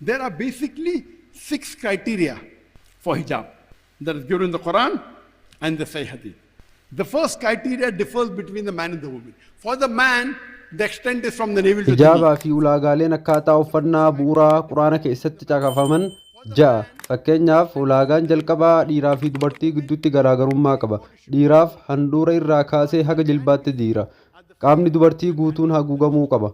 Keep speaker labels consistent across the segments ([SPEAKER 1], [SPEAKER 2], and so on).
[SPEAKER 1] There are basically six criteria for hijab that is given in the Quran and the Sahih Hadith. The first criteria differs between the man and the woman. For the man, the extent is from the navel to the knee.
[SPEAKER 2] Hijaabaa fi ulaagaaleen akkaataa uffannaa bu'uuraa Quraana keessatti caqafaman ja'a. Fakkeenyaaf, ulaagaan jalqabaa dhiiraa fi dubartii gidduutti garaagarummaa qaba. Dhiiraaf handhuura irraa kaasee haga jilbaatti dhiira. Qaamni dubartii guutuun haguugamuu qaba.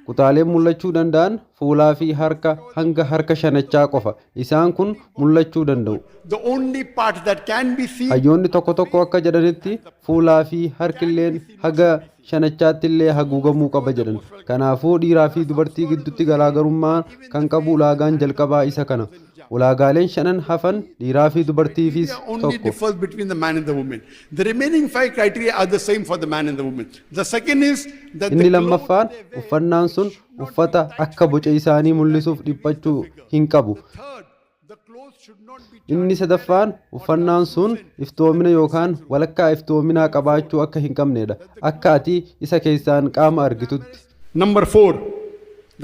[SPEAKER 2] Kutaaleen mul'achuu danda'an fuulaa fi harka hanga harka shanachaa qofa. Isaan kun mul'achuu danda'u.
[SPEAKER 1] The only part that can be seen
[SPEAKER 2] Hayyoonni tokko tokko akka jedhanitti fuulaa fi harkilleen haga shanachaatti illee haguugamuu qaba jedhan. Kanaafuu dhiiraa fi dubartii gidduutti garaagarummaa kan qabu ulaagaan jalqabaa isa kana. Ulaagaaleen shanan hafan dhiiraa fi dubartiifis
[SPEAKER 1] only
[SPEAKER 2] tokko.
[SPEAKER 1] Differs between the man and the woman. The remaining five criteria are the same for the man and the woman. The second is that
[SPEAKER 2] Inni
[SPEAKER 1] the
[SPEAKER 2] lammaffaan uffannaan sun uffata akka boca isaanii mul'isuuf dhiphachuu hin qabu.
[SPEAKER 1] Third, the clothes should not be
[SPEAKER 2] Inni sadaffaan uffannaan sun iftoomina yookaan walakkaa iftoominaa qabaachuu akka hin qabnedha. Akka ati isa keessaan qaama argitutti.
[SPEAKER 1] Number four,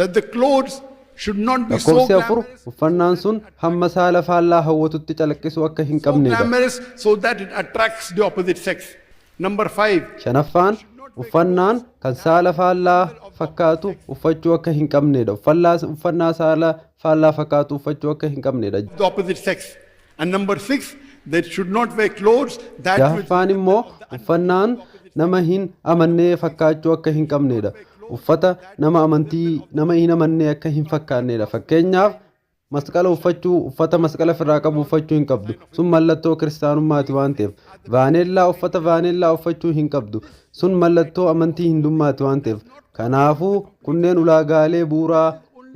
[SPEAKER 1] that the clothes should not be so
[SPEAKER 2] Lakkoofsi 4,
[SPEAKER 1] glamorous,
[SPEAKER 2] uffannaan sun hamma saala faallaa hawwatutti calaqqisuu akka hin
[SPEAKER 1] so
[SPEAKER 2] qabnedha.
[SPEAKER 1] glamorous so that it attracts the opposite sex. Number five,
[SPEAKER 2] Shanaffaan uffannaan kan saala faallaa fakkaatu uffachuu akka hin qabnedha. Uffannaa saala faallaa fakkaatu uffachuu akka hin qabnedha.
[SPEAKER 1] The opposite sex. And number six, they should not wear clothes that will
[SPEAKER 2] Jahaffaan immoo uffannaan nama hin amannee fakkaachuu akka hin qabnedha. Uffata nama amantii nama hin amannee akka hin fakkaannedha. Fakkeenyaaf, masqala uffachuu, uffata masqala ofirraa qabu uffachuu hin qabdu. Sun mallattoo kiristaanummaati waan ta'eef. Vaaneellaa, uffata vaaneellaa uffachuu hin qabdu. Sun mallattoo amantii hindummaati waan ta'eef. Kanaafuu kunneen ulaagaalee bu'uuraa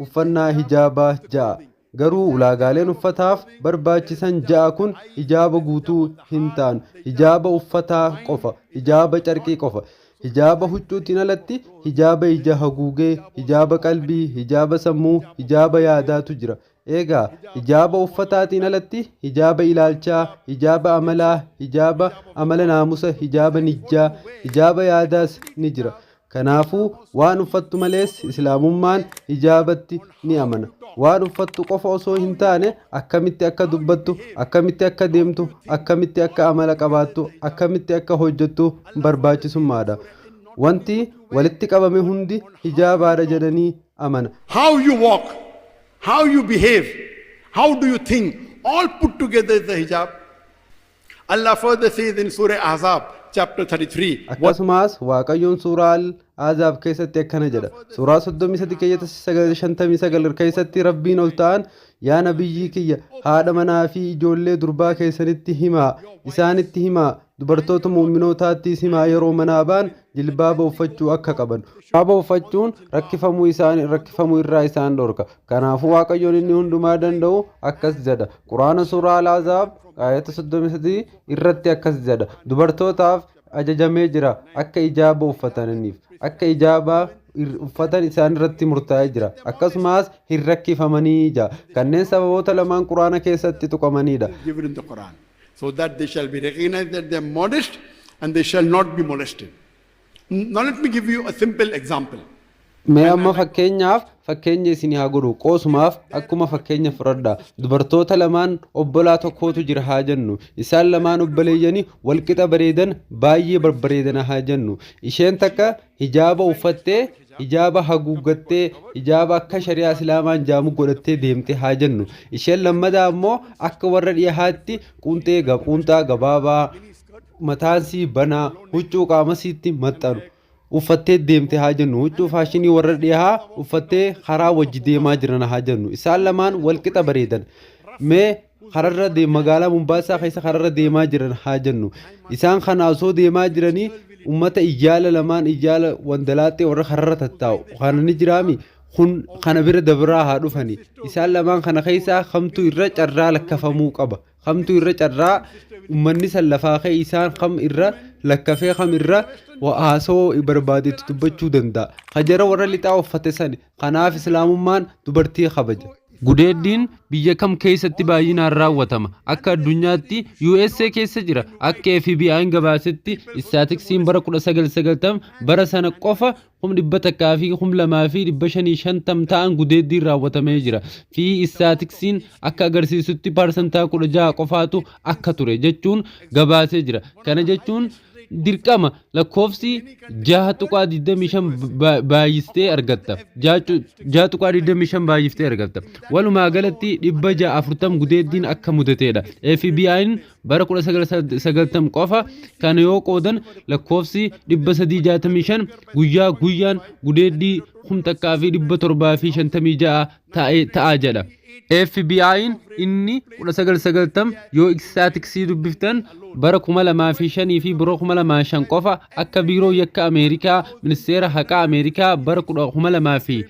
[SPEAKER 2] uffannaa hijaabaa ja'a. Garuu ulaagaaleen uffataaf barbaachisan ja'a kun hijaaba guutuu hin ta'an. Hijaaba uffataa qofa, hijaaba carqii qofa. Hijaaba huccuutiin alatti hijaaba ija haguugee, hijaaba qalbii, hijaaba sammuu, hijaaba yaadaatu jira. Eegaa hijaaba uffataatiin alatti hijaaba ilaalchaa, hijaaba amalaa, hijaaba amala naamusa, hijaaba nijjaa, hijaaba yaadaas ni jira. Kanaafuu waan uffattu malees islaamummaan hijaabatti ni amana. Waan uffattu qofa osoo hin taane akkamitti akka dubbattu, akkamitti akka deemtu, akkamitti akka amala qabaattu, akkamitti akka hojjettu barbaachisummaadha. Wanti walitti qabame hundi hijaabaadha jedhanii amana.
[SPEAKER 1] How you walk, how you behave, how do you think, all put together is the hijab. Allah further says in Surah Ahzab, chapter 33,
[SPEAKER 2] Akkasumas Waaqayyoon suuraa Al-Azaab keessatti akkana jedha. Suuraa 33 keeyyata 59 keessatti Rabbiin ol ta'an, "Yaa nabiyyii kiyya, haadha manaa fi ijoollee durbaa keessanitti himaa, isaanitti himaa, dubartoota mu'uminootaattis himaa, yeroo manaa ba'an jilbaaba uffachuu akka qaban. Jilbaaba uffachuun rakkifamuu isaanii rakkifamuu irraa isaan dhorka." Kanaafuu Waaqayyoon inni hundumaa danda'u akkas jedha. Quraana suuraa Al-Azaab aayata 33 irratti akkas jedha. Dubartootaaf ajajamee jira akka ijaaba uffataniif, akka ijaaba uffatan isaan irratti murtaa'ee jira, akkasumas hin rakkifamanii jira. Kanneen sababoota lamaan Quraana keessatti tuqamanidha.
[SPEAKER 1] Given in the Quran, so that they shall be recognized that they are modest and they shall not be molested. Now let me give you a simple example.
[SPEAKER 2] Mee amma fakkeenyaaf fakkeenya isin haa godhu. Qoosumaaf akkuma fakkeenya fudhadha. Dubartoota lamaan obbolaa tokkootu jira haa jennu. Isaan lamaan obboleeyyanii walqixa bareedan, baay'ee babbareedan haa jennu. Isheen takka hijaaba uffattee, hijaaba haguuggattee, hijaaba akka shari'aa islaamaan jaamu godhattee deemte haa jennu. Isheen lammataa ammoo akka warra dhiyahaatti quntee quunxaa gabaabaa, mataansii banaa, huccuu qaamasiitti maxxanu uffattee deemte haa jennu. Huccuu faashinii warra dhiyaa uffattee karaa wajji deemaa jiran haa jennu. Isaan lamaan walqixa bareedan. Mee kararra magaalaa Mumbaasaa keessa kararra deemaa jiran haa jennu. Isaan kana osoo deemaa jiranii ummata iyyaala lamaan, iyyaala wandalaaxee warra kararra tattaa'u kana ni jiraami kun kana bira dabraa haa dhufani. Isaan lamaan kana keessaa kamtu irra carraa lakkafamuu qaba? Kamtu irra carraa ummanni san lafaa ka'e isaan kam irra lakkafee, kam irra haasawoo barbaadetti dubbachuu danda'a? Kajara warra lixaa uffate sani. Kanaaf islaamummaan dubartii kabaja. Gudeeddiin biyya kam keessatti baay'inaan raawwatama? Akka addunyaatti USA keessa jira. Akka FBI'n gabaasetti, istaatiksiin bara 1990, bara sana qofa 102,550 ta'an gudeeddiin raawwatamee jira. Fi istaatiksiin akka agarsiisutti parsantaa 16 qofaatu akka ture jechuun gabaasee jira. Kana jechuun dirqama lakkoofsi 6.25 baay'istee argatta. 6.25 baay'iftee argatta. Walumaa galatti 640 gudeeddiin akka mudateedha. FBI'n bara 1990 qofa kana yoo qoodan, lakkoofsi 365 guyyaa guyyaan gudeeddii 1756 ta'a jedha. FBI'n inni 1990 yoo istaatiksii dubbiftan, bara 2005 fi bara 2005 qofa, akka Biiroo Yakka Ameerikaa, Ministeera Haqaa Ameerikaa, bara 2005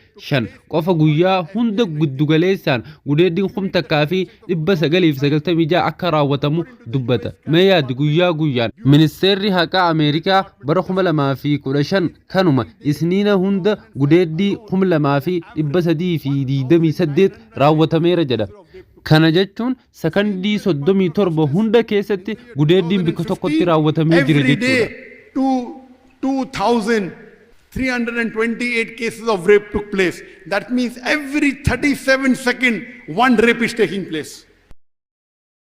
[SPEAKER 2] qofa guyyaa hunda giddugaleessaan gudeeddiin 1996 akka raawwatamu dubbata. Mee yaaddi, guyyaa guyyaan. Ministeerri Haqaa Ameerikaa bara 2015 kanuma Isniina hunda gudeeddii 2328 raawwatameera jedha. Kana jechuun sakandii 37 hunda keessatti gudeeddiin bakka tokkotti raawwatamee jira
[SPEAKER 1] Every
[SPEAKER 2] jechuudha.
[SPEAKER 1] day, 2,328 cases of rape took place. That means every 37 second, one rape is taking place.